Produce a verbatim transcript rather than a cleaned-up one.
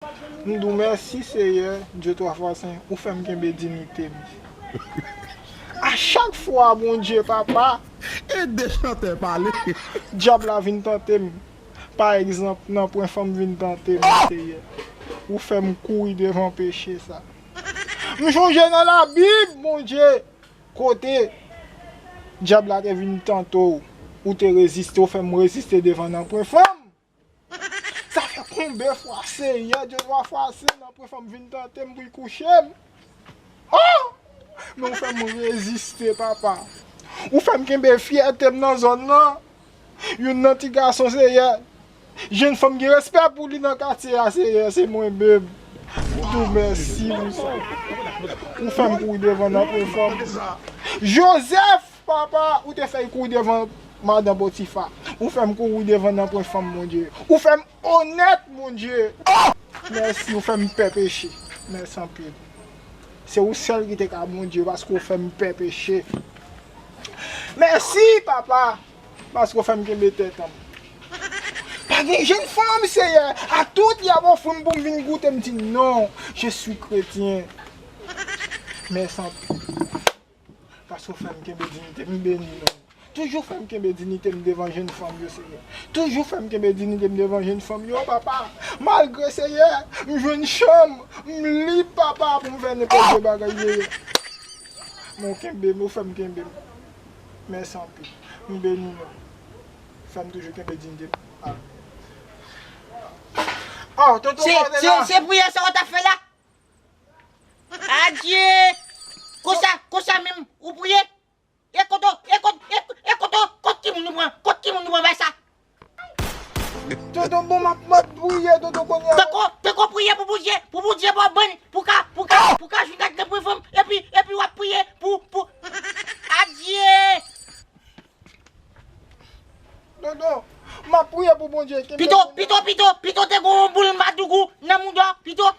M di w mèsi, Seyè, Dye twa fwa sen, ou fè m kenbe diyite m. A chak fwa, Bondye, papa, ede chantè pale. Dyab la vin tante m. Pa egzanp, nan pwen fanm vin tante m, Seyè. Ou fè m kouri devan peche sa. M chonje nan Labib, Bondye, kote dyab la te vin tante w, ou te reziste, ou fè m reziste devan nan pwen fanm. Sa fè konbyen fwa, Seyè, de twa fwa, se nan pwen fanm vin tante m pou l kouche m. Oh! Men ou fè m reziste, papa. Ou fè m kenbe fyète m nan zòn nan. Youn nan ti gason, Seyè. Jenn fanm gen respè pou li nan katye a, Seyè, se mwen menm. M di w mèsi pou sa. Ou fè m kouri devan nan pwen fanm. Jozèf, papa, ou te fè l kouri devan madan Potifa. Ou fè m kouri devan nan pwen fanm, Bondye. Ou fè m onèt, Bondye. Mèsi, ou fè m pè peche. Mèsi anpil. Se ou sèl ki te ka Bondye, paske ou fè m pè peche. Mèsi, papa, paske ou fè m kenbe tèt an m. Pa gen jenn fanm, Seyè, a tout y ap ofri m pou m vin goute, m di non, je suis chrétien. Mèsi anpil. Paske w fè m kenbe diyite m, m beni non w. Toujou fè m kenbe diyite m devan jenn fanm yo, Seyè. Toujou fè m kenbe diyite m devan jenn fanm yo, papa. Malgre, Seyè, m jwenn chanm, m lib, papa, pou m fè nenpòt de bagay, Seyè. Men w kenbe m, ou fè m kenbe m. Mèsi anpil. M beni non w. Fè m toujou kenbe diyite m. Ah. Oh, tonton, se, se, se priyè sa w t ap fè la? Adye! Konsa, konsa menm, ou priye? E kote, e kote, e, e kote, kot ki moun ou pran? Kot ki moun ou pran bay sa? Tonton, bon, m ap, m ap priye, tonton, kounye a. Peko, peko priye pou Bondye, pou Bondye ba w bann, pou ka, pou ka, pou ka jwenn ak nan pwen fanm, epi, epi w ap priye pou, pou, adye! Tonton, m ap priye pou Bondye kenbe. Pito, pito, pito, pito te gon boul madougou nan mouda w, pito,